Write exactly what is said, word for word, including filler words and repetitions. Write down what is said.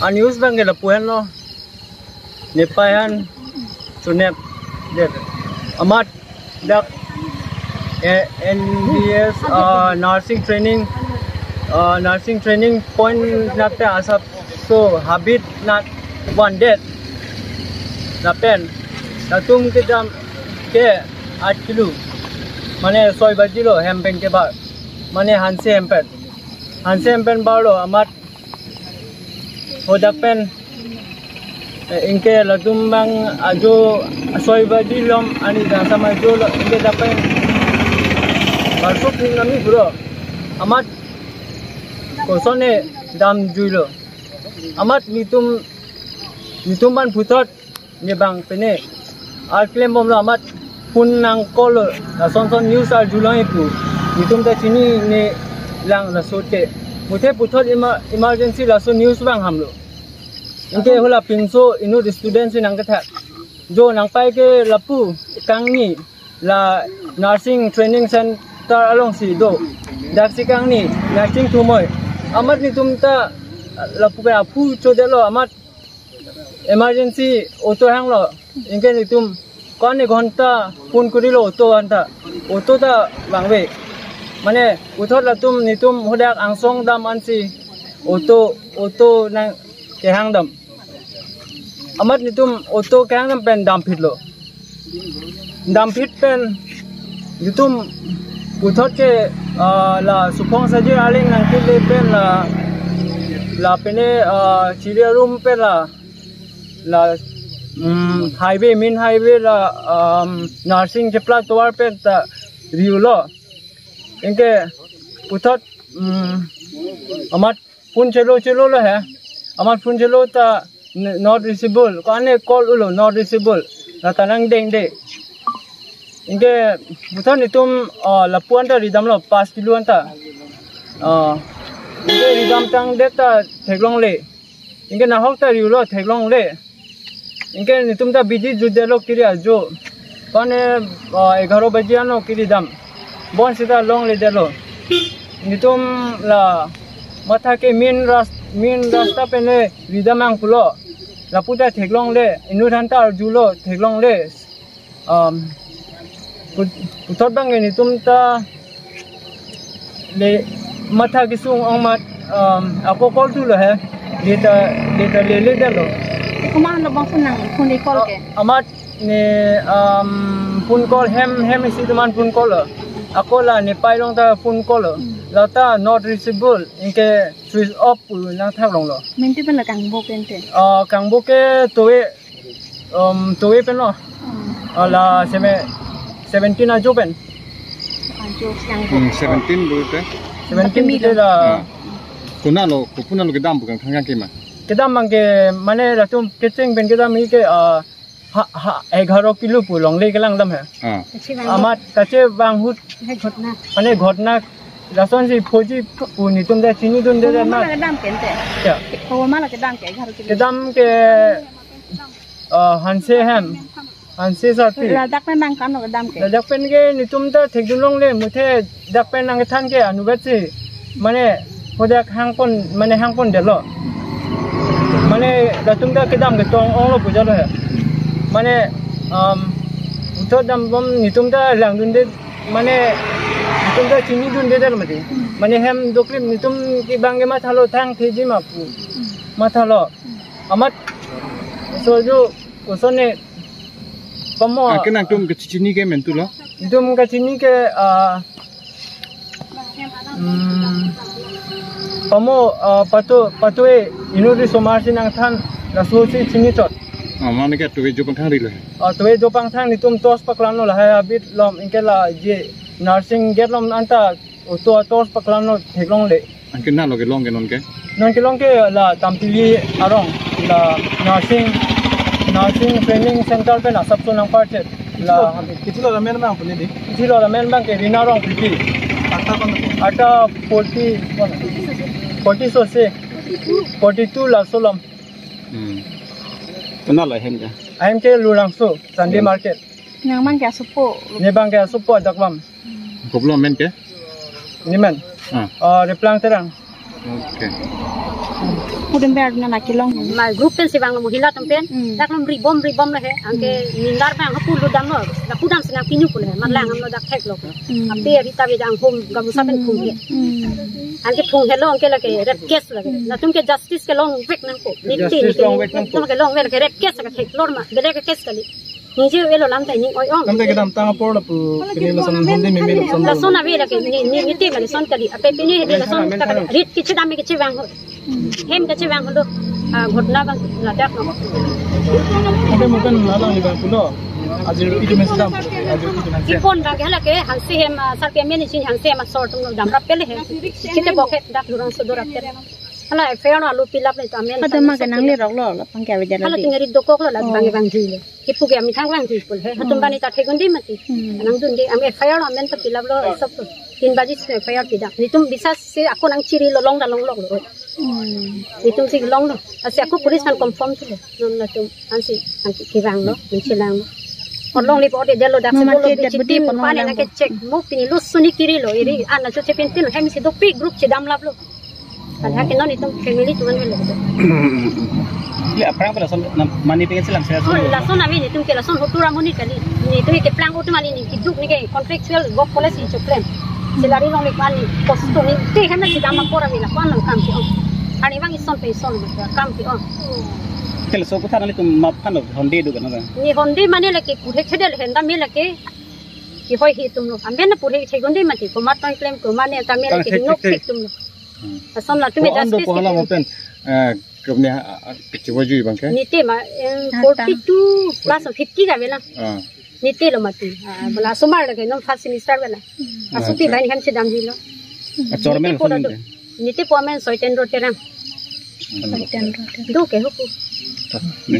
A-news abang ke lapu henlo. Nepei aphan chonep det. Amat dak, eh, N B S, ah, nursing training, ah, nursing training point nat asapso habit nat vandet. Lapen latum kedam ke aat kilo. Mane soi baji lo hem pen kebar. Mane hanse hem pen. Hanse hem pen barlo amat hadak pen, eh, anke latum abang ajo soi baji lom ani dangsam ajo lo anke dak pen barsuk ning nami bro. Amat kosonne damjuilo. Amat netum, netum aphan puthot ne bang pene ar klem bomlo amat phone nang call lo, lason son news arjulong ipu. Netum ta chinine lang laso te. Muthe puthot emer-, emergency laso news abang hamlo. Anke hala pinso inut student si nangkethak. Jo nangpei ke lapu kangni la nursing training center alongsi do. Daksi kangni, nursing thumoi. Amat netum ta lapu ke aphu chodetlo amat emergency auto hanglo. Anke netum ko-an ek ghonta phone kurilo auto anta. Auto ta vangve. Mane puthot latum netum hadak angsong dam ansi auto, auto nangkehang dam. Amat netum auto kehang dam pen damphitlo. Damphit pen netum puthot ke, ah, la Suphong Saji Arleng nangkele pen la, la pene, ah, Chiri arum pen la, la, mm, highway, main highway la, um, nursing chepla tovar pen ta riulo. Anke puthot, mm, amat phone chelo chelo lo he. Amat phone chelo ta n-, not reachable. Ko-an ek call ulo not reachable. La ta nangdengde. Anke puthot netum, ah, lapu anta ridamlo pas kilo anta. Ah, anke ridam tangdet ta theklongle. Anke nahok ta riulo theklongle. Anke netum ta bidi jutdetlo kiri ajo. Pane, ah, egharo baji ano kiri dam. Bon sita longledetlo. Netum la matha ke main ras-, main rasta pene ridam nang pulo. Lapu ta theklongle. Inut aphan ta arjulo theklongle. Um, put-, puthot abang ke netum ta le matha kesung ong amat, um, ako call thulo he. Data, data leledetlo. Komat lo bang phone nang, phone call ke? Amat ne, um, phone call hem, hem isi atum aphan phone call lo. Ako la Nepei along ta phone call lo. Hmm. La ta not reachable, anke switch off pu nangthak longlo. Menti pen la kangbo pen te? Ah, kangbo ke towe, um, towe pen lo. Hmm. Ah, la seme-, seventeen ajo pen. Ajo siang. Hmm, seventeen pu te. Seventeen pu te la. Ah. Konatlo, kopi konatlo kedam pu kangthang kangke ma? Kedam abang ke mane latum kecheng pen kedam ke, ah, ha, ha, egharo kilo pu longle kelang dam he. Ah. Amat kachevang ahut. He ghotna. Mane ghotna lasonsi phoji pu netum ta chinidunde. Komat ma ma? La kedam ke te? Ya. Komat ma la kedam ke egharo kilo? Kedam ke, ah, hanse hem. Hanse sarpi. Ladak pen abang ko-an lo kedam ke? Ladak pen ke netum ta thekdunlongle muthe dak pen nangkethan ke anutvet si mane hadak hangpon, mane hangpondetlo. Mane latum ta kedam ketong onglo pu jalo he. Mane, um, puthot dambom netum ta langdunde, mane netum ta chinidundedetlo mati. Mane hem doklim netum ke abang ke mathalo thangtheji ma pu. Mathalo. Amat so jo kosonne pamo. Ah, ke nangtum kachini ke mentu lo? Netum kachini ke, ah, hmm, pamo, ah, patu, patu e inut risomar si nangthan laso si chinichot. Ah, mane ke towe jo pangthang rilo he? Ah, towe jo pangthang netum torch paklamlo lahai habit lom anke la je nursing gate lom anta auto torch paklamlo theklongle. Anke konatlo kelong ke non ke? Non kelong ke la Tampili arong, la nursing, nursing training center pen asapso nangparchet. La kithi lo, kithi lo ramen abang puni di? Kithi lo ramen abang ke Rina Rongpipi. Ata kon? Ata forty, forty sose. Forty-two laso lom. Hmm. Konatlo ahem ke? Ahem ke Lurangso, Sunday market. Nang abang ke asopo? Ne abang ke asopo adak bam. Kopilo amen ke? Ne amen? Ah. Ah, Replang Terang. Okay. Kudum ber na laki long. Ma group pen si vanglo, mohila atum pen. Hmm. Dak lom ribom ribom lo he. Anke nindar bang hapu ludam lo. Dak kudam si nangpinu pu lo he. Matlang ham lo dak thek lo. Hmm. Ape Rita Bey dak home gamusa pen phung he. Hmm. Anke phung helo anke lake rape case lake. Hmm. Latum ke justice ke longvek nangpo. Niti, justice niti. Longvek nangpo. Latum ke longvek lake rape case lake theklor ma. Bede ke case kali. Ningje elo lamta ning oi-ong. Lamta kedamtang apor lapu pini lason Honde meme lason. Lason ave lake ni ni niti ma lason kali. Ape pini hedi lason ta kali. Rit kachedam kachevang ho. Hem kachevang ho. Ah, ghotna bang ladak lo. Oke, mungkin lalang ni bang pulo. Ajir itu men sedam. Ajir itu men sedam. Ipon bang ke lake Hanse hem, ah, sarpi amen isin Hanse hem asor atum lo damrap pele he. Chitebok he dak lurang sodor apel. Hala F I R lo alo pilap le to amen. Ada ma ke nangli rok lo, lo pangke avedar. Hala lagi. Tingari dokok lo la. Oh. Bang bang jui lo. Kipu ke amethang vang jui pul he. Hatum, hmm, bani ta thegun di mati. Hmm. Nangdun di, am F I R lo amen ta pilap lo, sob to. Tin baji si F I R pidam. Netum bisa si ako nangchiri lo, long da longlok lo. Hmm. Netum si longlo. Asi ako police kan confirm si lo. Non latum ansi, ansi kevang lo, nangchelang lo. Olong ni pode jalo dak. Mama sibolo ke deputy bichiti pon pale olong nangke ko. Check. Mo pini lo suni kiri lo. Iri ana cho chepin tin hem si dopik group chedam lap lo. Padahal ke non itum family tuan helo. Ile aphrang pala son na mani pengen selam saya. Oh, lason ami netum ke lason hotu ra monit kali. Netum ke plang hotu mani ni kiduk ni ke contractual work policy choklem. Salary long le pan ni post ni te hem na chedam apor ami la pan lo kam ke-ong. Ani bang ison pe ison ma kam ke-ong. Kele so kuthan alitum map phan lo Honde do kan. Ni Honde mane lake purhe chedel henda me lake. Kihoi hi atum lo. Amben na purhe thegun di mati. Komat tong klem komat ne ta me lake hinok thek atum lo. Hmm. Ason latum me. Ko ando justice ko hala kitu. Mopen, eh, kemne, ah, ah, kachevoi jui bang ke? Niti ma, em, ah, forty-two plus fifty ka vela. Ah. Niti lo mati. Ah, bola sumar lake non first semester vela. Hmm. Asopi, ah, lain hem chedam jui lo. Ah, chormen niti po lo do. Niti po amen Soitendro Terang. Hmm. Soitendro Terang. Do ke huku. Ah, ne.